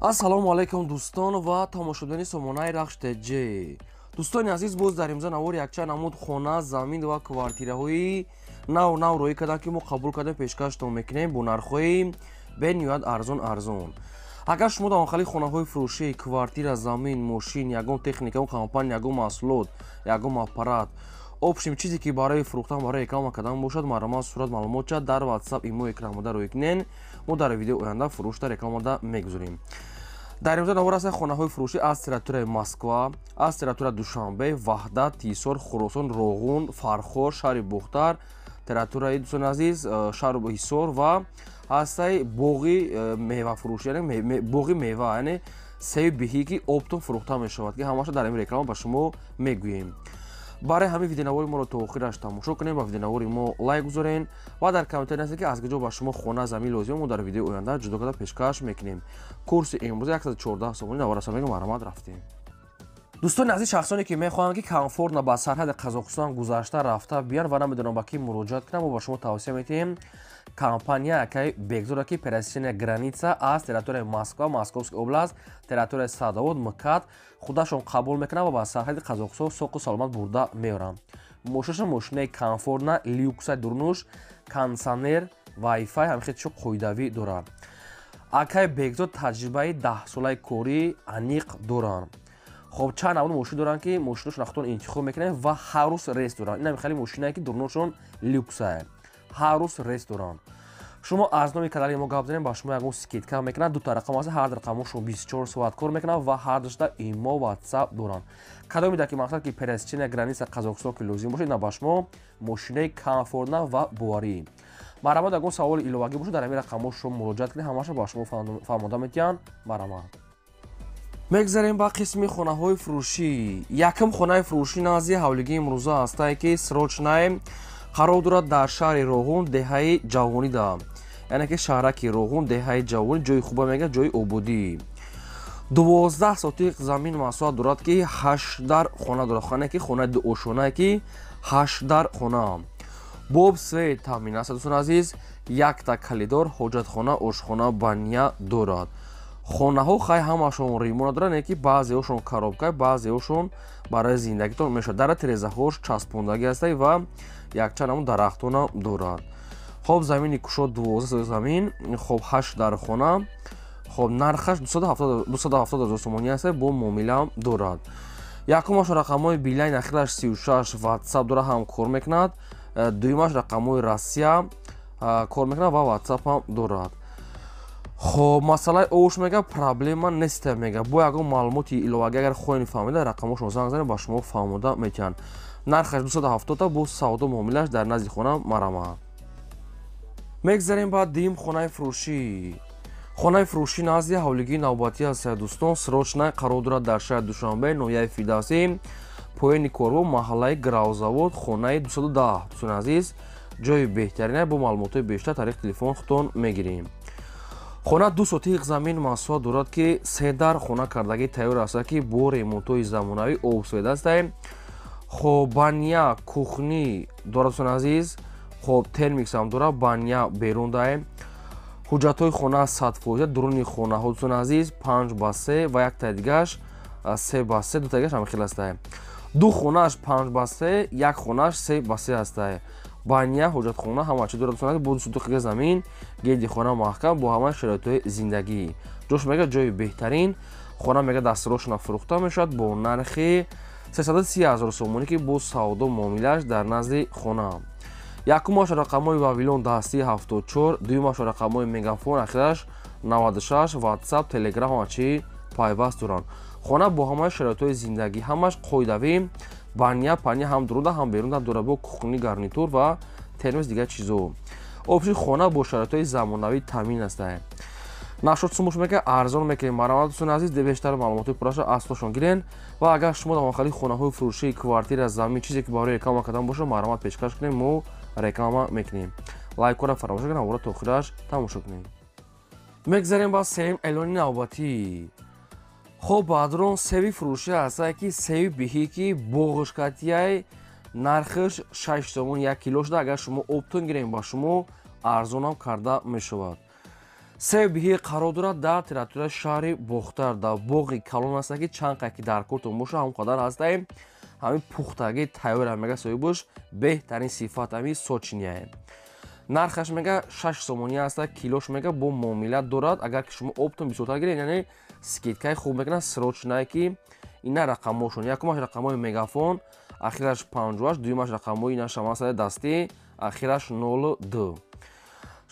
Ассалому алайкум, дӯстон ва тамошобинони сомонаи Рахш ТЖ. Дӯстони азиз, боз дар имза навор якчанд намуд хона, замин ва квартираҳои нав нав роӣ карданд, ки мо қабул кардем, пешкаштон мекунем бо нархҳои бениҳоят арзон арзон. Агар шумо дар онхали хонаҳои фурӯшӣ, квартира, замин, мошин, ягон техника, ягон компания, ягон маҳсулот, ягон аппарат, общем, чизе ки барои фурӯхтан, барои реклама кардан бошад, марҳамат, сурат, маълумотча дар WhatsApp, имо экранмода роӣ кунен. Мо дар видеои оянда фурӯшта, рекламада мегузорем. Дар имза навор ҳастанд хонаҳои фурӯшӣ аз территорияи Москва, аз территорияи Душанбе, Ваҳдат, Тисор, Хуросон, Роғун, Фархор, шаҳри Бохтар, территорияи, дӯстони азиз, шаҳри Ҳисор ва ҳастаи боғи мевафурӯшӣ, яъне боғи мева, яъне себи биҳӣ, ки оптом фурӯхта мешавад, ки ҳамаша дар ин реклама ба шумо мегӯем. Барои ҳамин видеонавори моро то охираш тамошо кунем, ба видеонавори мо лайк гузорен ва дар комментарий нависед, ки аз куҷо ба шумо хона, замин лозим. Мо дар видеои оянда ҷудо карда пешкаш мекунем. Курси имрӯза 114 сомонӣ. Навараса мегӯм, марҳамат, рафтем. Дӯстони азиз, шахсоне ки мехоҳанд, ки комфортно ба сарҳади Қазоқистон гузашта рафта биён ва намедонам ба кӣ муроҷиат кунам, мо ба шумо тавсия медиҳем компания акай Бекзода, ки пересечения граница аз территорияи Москва, Московская область, территорияи Садовод, МКАД худашон қабул мекунанд ва ба сарҳади Қазоқистон соқу саломат бурда меоранд. Мошинаша мошинаи комфортна, люкса, дурнуш, кондитсионер, вайфай, ҳамихел чизо қоидавӣ дорад. Акай Бекзод таҷрибаи 10-солаи корӣ аниқ доранд. Хоб, чанд намуд мошин доранд, ки мошиношон худтон интихоб мекунед ва ҳар рӯз рейс доранд. Ин хеле мошинае, ки дурношон люксае, ҳар рӯз рейс доранд. Шумо аз номи канали мо гап занем, ба шумо ягон скидка мекунанд. Дута рақам аст, ҳар рақамошон 24 соат кор мекунанд ва ҳар душта имо, WhatsApp доранд. Кадоме ки мақсад, ки пересечения граница Қазоқистон ки лозим бошад, на ба шумо мошинаи комфортна ва боварӣ. Марҳамат, ягон саволи иловагӣ бошад, дар ҳамин рақамҳо шумо муроҷиат кунед, ҳамаша ба шумо фаҳмода метиҳанд. Марҳамат, мегзарем ба қисми хонаҳои фурӯшӣ. Якум хонаи фурӯшӣ назди ҳавлигии имрӯза ҳастае, ки срочное қарор дорад дар шаҳри Роғун, деҳаи Ҷавонида, яъне ки шаҳраки Роғун, деҳаи Ҷавонӣ. Ҷои хуба мега, ҷои ободӣ. 12 сотиқ замин масоҳат дорад, ки ҳашт дар хона дорад, хонае ки хонаи дуошонае, ки ҳашт дар хона бо свет таъмин аст. Дӯстони азиз, якта калидор, ҳоҷатхона, ошхона, баня дорад. Хонаҳо хай ҳамашон ремонт доранд, не ки баъзеҳошон коробка, баъзеҳошон барои зиндагитон мешавад. Дара терезаҳош часпондагӣ ҳастад ва якчанд ҳамун дарахтонам дорад. Хоб, замини кушод, 12 замин, хоб, ҳашт дар хона. Хоб, нархаш 270 ҳазор сомонӣ аст, бо муомилаам дорад. Якумаш рақамҳои Билайн, ахираш 36, WhatsApp дора, ҳам кор мекунад. Дуюмаш рақамҳои Россия кор мекунад ва WhatsApp ҳам дорад. Хоб, масъалаи овуш мега проблема неста мега. Бо ягон маълумоти иловагӣ агар хоҳем фаҳмида, рақамҳошон занг занед, ба шумо фаҳмода метиҳанд. Нархаш 270, бо савдо муомилаш дар назди хона. Марҳамат, мегзарем ба дуюм хонаи фурӯшӣ. Хонаи фурӯшӣ назди ҳавлигии навбатӣ аст, дӯстон, срочно қарор дорад дар шаҳри Душанбе, ноҳияи Фирдавсӣ, поёни корвон, маҳаллаи Гравзавод, хонаи 210. Дӯстони азиз, ҷои беҳтарина. Бо маълумотҳои бештар тариқи телефон худтон мегирем. Хона 2 сотиқ замин масоҳат дорад, ки се дар хона кардагӣ тайёр аст, ки бо ремонтҳои замонавӣ, обсвет астае. Хоб, баня, кухни дорад, дӯстони азиз. Хоб, термиксам дорад, баня берун дае. Ҳуҷҷатҳои хона 100%. Дуруни хонаҳо, дӯстони азиз, 5 ба 3 ва яктаи дигааш 3 ба 3, дутаи дигааш ҳамин хел астае. Ду хонааш 5 ба 3, як хонааш 3 ба 3 астае. Баня, ҳоҷатхона, ҳама чи дорад, дӯстони азиз. Бо 2 сотиқи замин, гирди хона маҳкам, бо ҳамаи шароитҳои зиндагӣ. Ҷош мега ҷои беҳтарин. Хона мега дастрошона фурӯхта мешавад бо нархи 330 ҳазор сомонӣ, ки бо савдо муомилааш дар назди хона. Якумаш рақамҳои Вавилон дастии 74, дуюмаш рақамҳои Мегафон, ахираш 96, WhatsApp, Telegram, ҳама чи пайваст доранд. Хона бо ҳамаи шароитҳои зиндагӣ, ҳамаш қоидавӣ, баня паня ҳам дуруда, ҳам берунда дорад, бо кухни гарнитур ва термос, дигар чизо. Общий хона бо шароитҳои замонавӣ таъмин астае. Нашод сумуш мека арзон мекунем. Марҳамат, дӯстони азиз, бештар маълумотҳои пурраша аз худшон гирен. Ва агар шумо дар махали хонаҳои фурӯшии, квартира, замин, чизе ки барои реклама кардан бошад, марҳамат, пешкаш кунем, мо реклама мекунем. Лайкора фаромӯш накунед, навора то охираш тамошо кунем. Мегзарем ба сеюм эълони навбатӣ. Хоб, баъдрон севи фурӯшӣ ҳастае, ки севи биҳӣ, ки боғушкатияй, нархаш 6 сомон 1 кило шуда. Агар шумо оптом гирем, ба шумо арзонам карда мешавад. Себиҳи қарор дорад дар территорияи шаҳри Бохтар, дар боғи калон аста, ки чанд қай ки дар кортон боша, ҳамон қадар ҳастаем. Ҳамин пухтагӣ тайёра мега соҳибош, беҳтарин сифат ҳамин сочиняе. Нархаш мега 6 сомонӣ аста, килош мега бо муомила дорад. Агар ки шумо оптом бисёртар гиред, яъне скидкаи хуб мекунад, срочное ки ина рақамҳошон. Якумаш рақамҳои Мегафон, ахираш 58, дуюмаш рақамҳои ина шамасаи дастӣ, ахираш 02.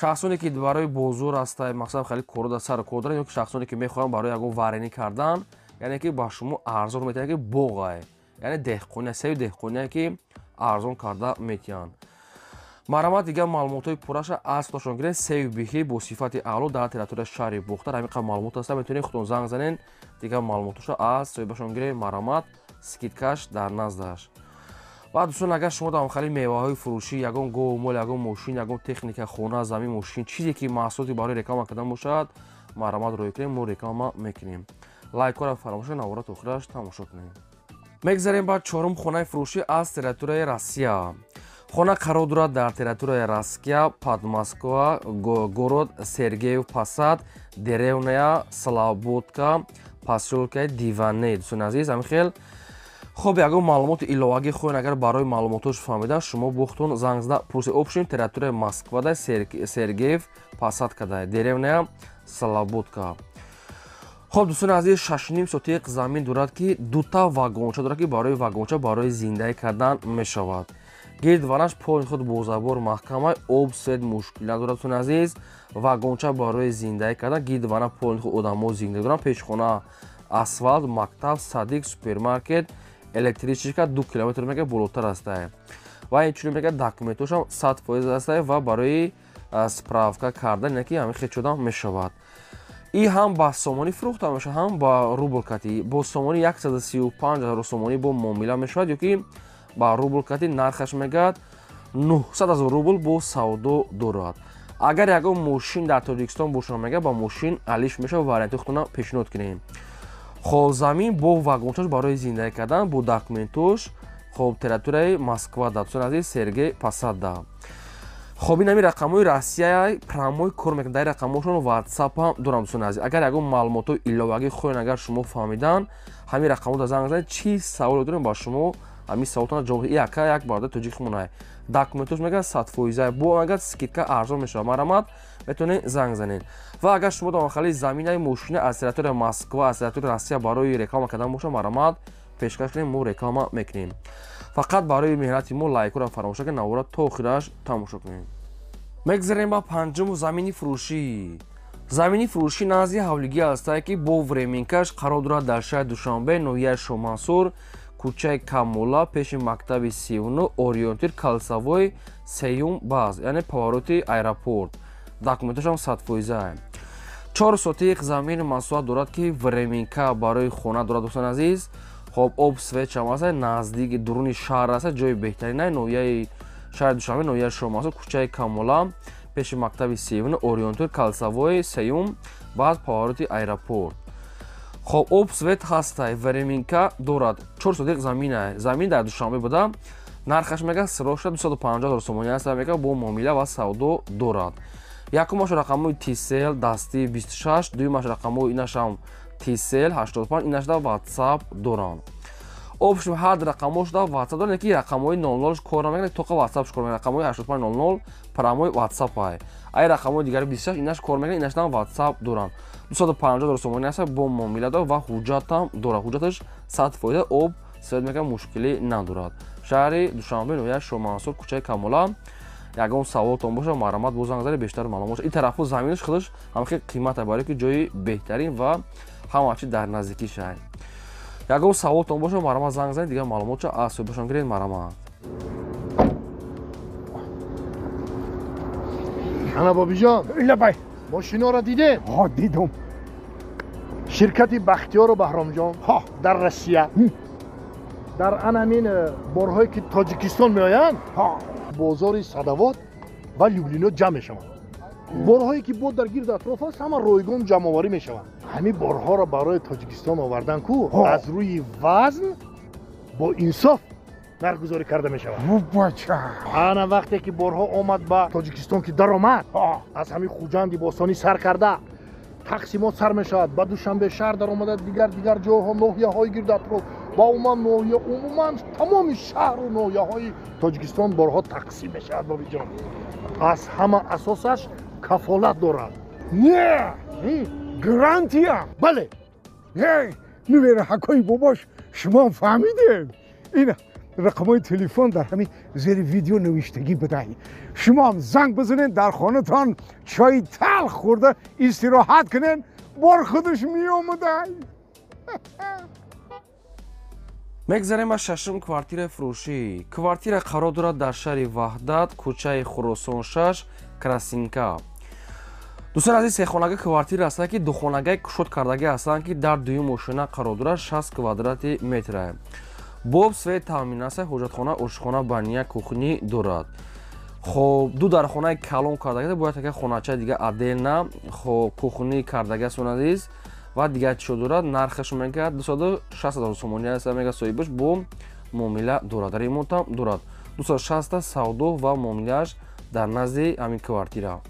Шахсоне ки барои бозор ҳаста, мақсад хеле коро дар сар кор доранд, ё ки шахсоне ки мехоҳанд барои ягон варенӣ кардан, яъне ки ба шумо арзон метиҳанд, ки боғае, яъне деҳқония, сею деҳқония ки арзон карда метиҳанд. Марҳамат, дигар маълумотҳои пурраша аз худашон гиред. Сею бихи бо сифати аъло дар территорияи шаҳри Бохтар. Ҳамин қадр маълумот ҳаста, метавонед худтон занг занед, дигар маълумотҳоша аз соҳибашон гиред. Марҳамат, скидкаш дар наздаш. Ва дӯстон, агар шумо дар хали меваҳои фурӯшӣ, ягон гову мол, ягон мошин, ягон техника, хона, замин, мошин, чизе ки маҳсулоти барои реклама кардан бошад, марҳамат роҳӣ кунем, мо реклама мекунем. Лайкҳоро фаромӯш навора то охираш тамошо кунем. Мегзарем ба чорум хонаи фурӯшӣ аз территорияи Россия. Хона қарор дорад дар территорияи Россия, Подмосква, город Сергеев Посад, деревня Слободка, посёлкаи Диване. Дӯстони азиз, ҳамин хел. Хоб, ягон маълумоти иловагӣ хоҳед, агар барои маълумотҳош фаҳмидан, шумо бохтон занг зада пурсед. Общем, территорияи Москвада, Сергеев Посад када, деревня Слободка. Хоб, дӯстони азиз, 6,5 сотиқ замин дорад, ки дута вагонча дорад, ки барои вагонча барои зиндагӣ кардан мешавад. Гирдванаш пои худ бо забор маҳкамай, об свет мушкил надорад. Дӯстони азиз, вагонча барои зиндагӣ кардан, гирдвана пои худ одамо зиндагӣ доранд, пешхона асфалт, мактаб, садик, супермаркет, электричка 2 километр мега болотар астае. Ва инчунин мега документошам 100% астае ва барои справка кардан, яъне ки ҳамин хел шудан мешавад. И ҳам ба сомонӣ фурӯхта мешавад, ҳам ба рубл кати. Бо сомонӣ 135 ҳазор сомонӣ бо муомила мешавад, ё ки ба рубл кати нархаш мегӯяд 900 ҳазор рубл бо савдо дорад. Агар ягон мошин дар Тоҷикистон бошад, мегӯяд ба мошин алиш мешавад, варианти худтона пешниҳод кунем. Хоб, замин бо вагончаш барои зиндагӣ кардан, бо документош. Хоб, территорияи Москва да, дӯстони азиз, Сергей Посад да. Хоб, ин ҳамин рақамҳои Россия прямой кор мекунад. Дар рақамҳошон WhatsApp ҳам дорам, дӯстони азиз. Агар ягон маълумотҳои иловагӣ хоҳед, агар шумо фаҳмидан, ҳамин рақамҳо занг занед, чӣ саволе дорем, ба шумо ҳамин саволтона ҷавоб. Яка як бародар тоҷик хумонай. Документош мегӯяд 100%, бо агар скидка арзон мешавад. Марҳамат, метавонед занг занед. Ва агар шумо дар хали заминаи мошина аз территорияи Москва, аз территорияи Россия барои реклама кардан бошад, марҳамат пешкаш кунем, мо реклама мекунем. Фақат барои меҳнати мо лайкҳоро фаромӯш накунед, навора то охираш тамошо кунед. Мегзарем ба панҷуму замини фурӯшӣ. Замини фурӯшӣ назди ҳавлигӣ ҳастае, ки бо временкаш қарор дорад дар шаҳри Душанбе, ноҳияи Шоҳмансур, кӯчаи Камола, пеши мактаби 39, ориентир калсавои сеюм баз, яъне повороти аэропорт. Документашам 100%. 4 сотиқ замин масоҳат дорад, ки временка барои хона дорад, дӯстони азиз. Хоб, об свет чам аст, наздики дуруни шаҳр аст, ҷои беҳтарин ноҳияи шаҳри Душанбе, ноҳияи Шоҳмансур, кӯчаи Камола, пеши мактаби 39, ориентир калсавои сеюм баз, повороти аэропорт. Хоб, об свет ҳастай, временка дорад, 4 сотиқ замина. Замин дар Душанбе буда, нархаш мега сироша 250 ҳазор сомонӣ аст, мега бо муомила ва савдо дорад. Якумаш рақамҳои Tcell дастӣ 26, дуюмаш рақамҳои инашам Tcell 85, инашда WhatsApp доранд. Общем, ҳар рақамҳошда WhatsApp доранд, ки рақамҳои 00 кор намекунад, тоқа WhatsApp кор мекунад. Рақамҳои 8500 прямой WhatsApp ай. Ай рақамҳои дигари 26 инаш кор мекунад, инашдам WhatsApp доранд. 250 ҳазор сомонӣ аст, бо муомила дорад ва ҳуҷҷатам дорад. Ҳуҷҷаташ 100%, об свет мекунад, мушкилӣ надорад. Шаҳри Душанбе, ноҳияи Шоҳмансур, кӯчаи Камола. Ягон саволтон бошад, марҳамат бо занг занед, бештар маълумот. Ин тарафу заминаш худаш ҳам хеле қимат аст, барои ки ҷои беҳтарин ва ҳама чи дар наздикии шаҳр. Ягон саволтон бошад, марҳамат занг занед, дигар маълумотша аз соҳибашон гиред, марҳамат. Ана бобиҷон, лабай, мошиноро дидем? Ҳо, дидум. Ширкати Бахтиёру Баҳромҷон дар Россия дар ан ҳамин борҳое ки Тоҷикистон меоянд, бозори Садавод ва Люблино ҷамъ мешаванд. Борҳое ки бо дар гирд атроф аст, ҳама ройгон ҷамъоварӣ мешаванд. Ҳамин борҳоро барои Тоҷикистон овардан ку аз рӯи вазн бо инсоф Нархгузорӣ карда мешавад. Ана вақте ки борҳо омад ба Тоҷикистон, ки даромад, аз ҳамин Хуҷанди бостонӣ сар карда тақсимот сар мешавад, ба Душанбе шаҳр даромада, дигар дигар ҷойҳо, ноҳияҳои гирду атроф ва умуман ноҳия, умуман тамоми шаҳру ноҳияҳои Тоҷикистон борҳо тақсим мешавад. Бобиҷон, аз ҳама асосаш кафолат дорад. Не, гарантия. Бале. Нувераҳакои бобош, шумо фаҳмидем, ин рақамҳои телефон дар ҳамин зери видео навиштагӣ будай. Шумоам занг бизанед, дар хонатон чойи талх хӯрда истироҳат кунед, бор худаш меомадай. Мегзарем ба шашум квартираи фурӯшӣ. Квартира қарор дорад дар шаҳри Ваҳдат, кӯчаи Хуросон 6, Красинка. Дӯстони азиз, сехонага квартира ҳастанд, ки духонагаи кушод кардагӣ ҳастанд, ки дар дуюм ошёна қарор дорад, 60 квадрати метра. Боб свет таъмин аст, ҳоҷатхона, ошхона, баня, кухни дорад. Хоб, ду дархонаи калон кардагӣ, бояд яка хоначаи дига отдельно, хоб, кухни кардагӣ аст, азиз, ва дигар чизо дорад. Нархаш мегӯяд 260 ҳазор сомонӣ аст, мегӯяд соҳибаш, бо муомила дорад, ремонтам дорад. 260 савдо ва муомилааш дар назди ҳамин квартира.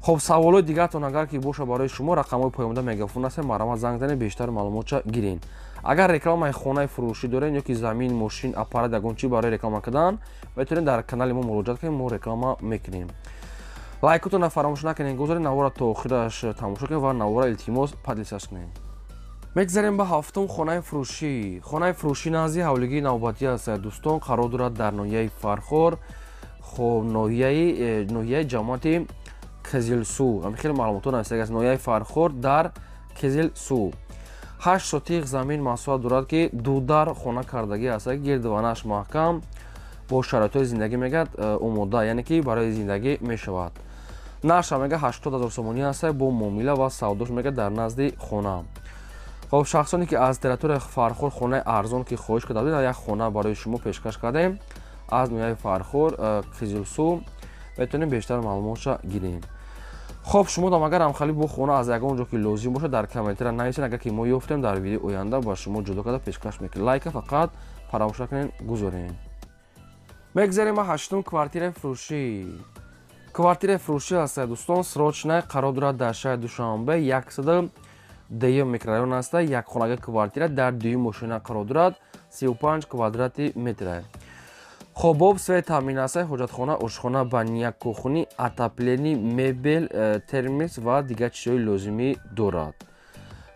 Хоб, саволҳои дигартон агар ки боша барои шумо, рақамҳои поёнда мегафон аст, марҳамат занг занед, бештар маълумотша гирен. Агар рекламаи хонаи фурӯшӣ доред ё ки замин, мошин, аппарат, ягон чи барои реклама кардан, метавонед дар канали мо муроҷиат кунед, мо реклама мекунем. Лайкотонро фаромӯш накунед, гузоред, навора то охираш тамошо кунед ва навора илтимос поделиться кунед. Мегзарем ба ҳафтум хонаи фурӯшӣ. Хонаи фурӯшӣ назди ҳавлигии навбатӣ аст, дӯстон, қарор дорад дар ноҳияи Фархор, хоб, ноҳияи ҷамоати Кизилсу. Ҳамин хеле маълумотҳо навиштаг аст. Ноҳияи Фархор дар Кизилсу. 8 сотиқ замин масоҳат дорад, ки дудар хона кардагӣ аст, гирдуванаш маҳкам, бо шароитҳои зиндагӣ мегӯяд омода, яъне ки барои зиндагӣ мешавад. Нархша мега 80 ҳазор сомонӣ аст, бо муомила ва савдош мега дар назди хона. Хоб, шахсоне ки аз территорияи Фархор хонаи арзон ки хоҳиш карда будед, як хона барои шумо пешкаш кардем аз ноҳияи Фархор, Қизилсу, метавонем бештар маълумотша гирем. Хоб, шумо дам агар ҳамхали бо хона аз ягон ҷо ки лозим бошад, дар комментария нависед, агар ки мо ёфтем, дар видеои оянда ба шумо ҷудо карда пешкаш мекунем. Лайка фақат фаромӯш накунед, гузорем. Мегзарем ба ҳаштум квартираи фурӯшӣ. Квартираи фурӯшӣ аст, дӯстон, срочная, қарор дорад дар шаҳри Душанбе, 102 микрорайон аст, як хонага квартира дар дуюм ошёна қарор дорад, 35 квадрати метра. Хоб, боб свет таъмин аст, ҳоҷатхона, ошхона, баня, кухни, отопление, мебел, термос ва дигар чизҳои лозимӣ дорад.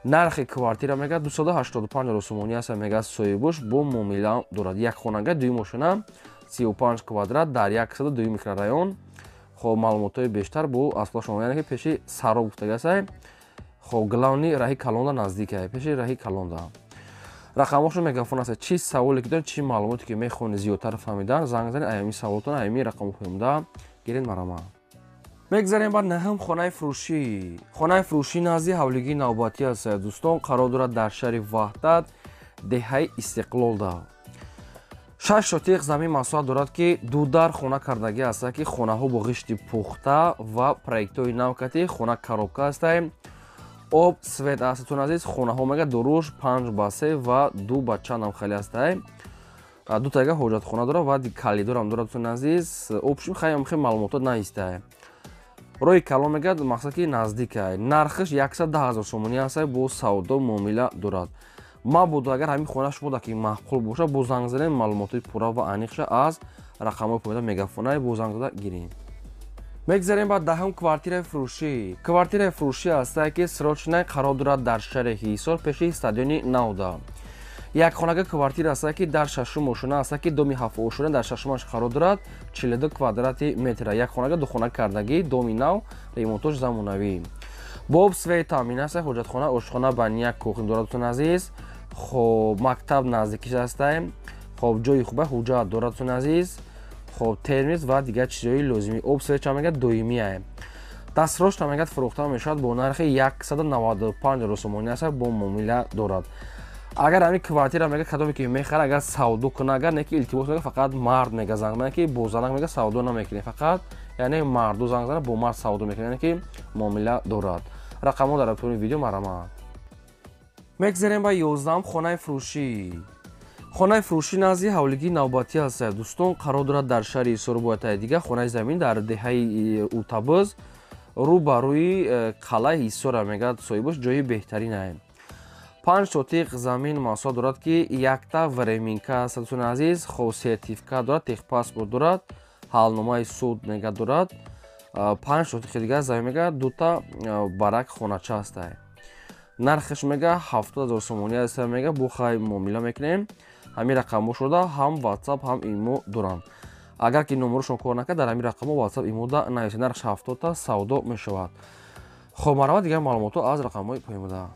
Нархи квартира мегӯяд 285 ҳазор сомонӣ аст, мегӯяд соҳибаш, бо муомила дорад. Як хонага дуюм ошёна, 35 квадрат дар 102 микрорайон. Хоб, маълумотҳои бештар бо аслошон, яъне ки пеши сароб гуфтага аст. Хоб, главни раҳи калонда наздик, пеши раҳи калонда. Рақамҳошон мегафон аст. Чӣ саволе ки доред, чӣ маълумоте ки мехоҳед зиёдтар фаҳмидан, занг занед, аями саволотон, аями рақамҳо поёнда гиред, марҳамат. Мегзарем ба наҳум хонаи фурӯшӣ. Хонаи фурӯшӣ назди ҳавлигии навбатӣ аст, дӯстон, қарор дорад дар шаҳри Ваҳдат, деҳаи Истиқлолда. 6 сотиқ замин масоҳат дорад, ки дудар хона кардагӣ аст, ки хонаҳо бо ғишти пухта ва проектҳои нав кати хона коробка аст. Об свет аст, дӯстони азиз, хонаҳо мега дуруш 5 ба 3 ва 2 ба чандам хеле аст. Ду тага ҳоҷатхона дорад ва калидорам дорад, дӯстони азиз. Общем, хаям хеле маълумотҳо наиста. Роҳи калон мегӯяд, мақсад ки наздик. Нархаш 110 ҳазор сомонӣ аст, бо савдо муомила дорад. Мабодо агар ҳамин хона шумо даки маъқул бошад, бо занг занед, маълумотҳои пурра ва аниқша аз рақамҳои поёнда мегафонай бо занг зада гирем. Мегзарем ба даҳум квартираи фурӯшӣ. Квартираи фурӯшӣ аст, ки срочная, қарор дорад дар шаҳри Ҳисор, пеши стадиони Навда. Як хонага квартира аст, ки дар шашум ошёна аст, ки доми ҳафт ошёна дар шашумаш қарор дорад, 42 квадрати метра. Як хонага духона кардагӣ, доми нав, ремонтош замонавӣ. Боб свет таъмин аст, ҳоҷатхона, ошхона, баня, кухня дорад, дӯстони азиз. Хоб, мактаб наздикиш аст. Хоб, ҷои хуба ҳуҷҷат дорад, дӯстони азиз. Хоб, термос ва дигар чизҳои лозимӣ. Об свет чанд мегӯяд доимия. Дастрош мегӯяд фурӯхта мешавад бо нархи 195 ҳазор сомонӣ аст, бо муомила дорад. Агар ҳамин квартира мега кадоме ки мехара, агар савдо куна, агар не ки илтимос мега фақат мард мега занг занад, ки бо занак мега савдо намекунем, фақат яъне марду занг занад, бо мард савдо мекунем, яъне ки муомила дорад. Рақамҳо дар поёни видео, марҳамат. Мегзарем ба 11 хонаи фурӯшӣ. Хонаи фурӯшӣ назди ҳавлигии навбатӣ аст, дӯстон, қарор дорад дар шаҳри Ҳисор. Бояд дига хонаи замин дар деҳаи Уртабиз, рӯ ба рӯи қалъаи Ҳисора, мегӯяд соҳибаш, ҷои беҳтаринае. 5 сотиқ замин масоҳат дорад, ки якта временка аст, дӯстони азиз. Хоб, сертификат дорад, техпаспорт дорад, ҳалномаи суд мега дорад. 5 сотиқи дигар замин, мега, дута барак хонача ҳастай. Нархаш, мега, 70 000 сомонӣ аст, мега, бухай муомила мекунем. Ҳамин рақамҳо шуда ҳам WhatsApp, ҳам имо доранд. Агар ки номерошон кор накард, дар ҳамин рақамҳо WhatsApp, имода нависед. Нархш 70-та, савдо мешавад. Хоб, марҳамат, дигар маълумотҳо аз рақамҳои поён.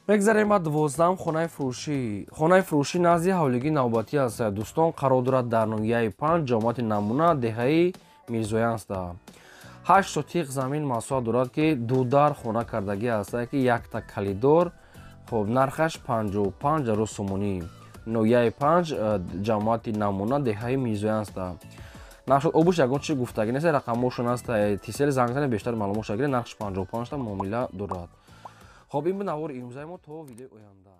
Мегзарем ба 12-ам хонаи фурӯшӣ. Хонаи фурӯшӣ назди ҳавлигии навбатӣ аст, дӯстон, қарор дорад дар ноҳияи Панҷ, ҷамоати Намуна, деҳаи Мирзоянста. 8 сотиқ замин масоҳат дорад, ки дудар хона кардагӣ аст, ки якта калидор. Хоб, нархаш 55 000 сомонӣ. Ноҳияи Панҷ, ҷамоати Намуна, деҳаи Мирзоянста. Нархш обуш ягон чи гуфтагӣ нест, рақамҳошон аст, тисел занг занед, бештар маълумот шагиред. Нархш 55-та, муомила дорад. Хоб, ин буд навори имрӯзаи мо. То видеои оянда.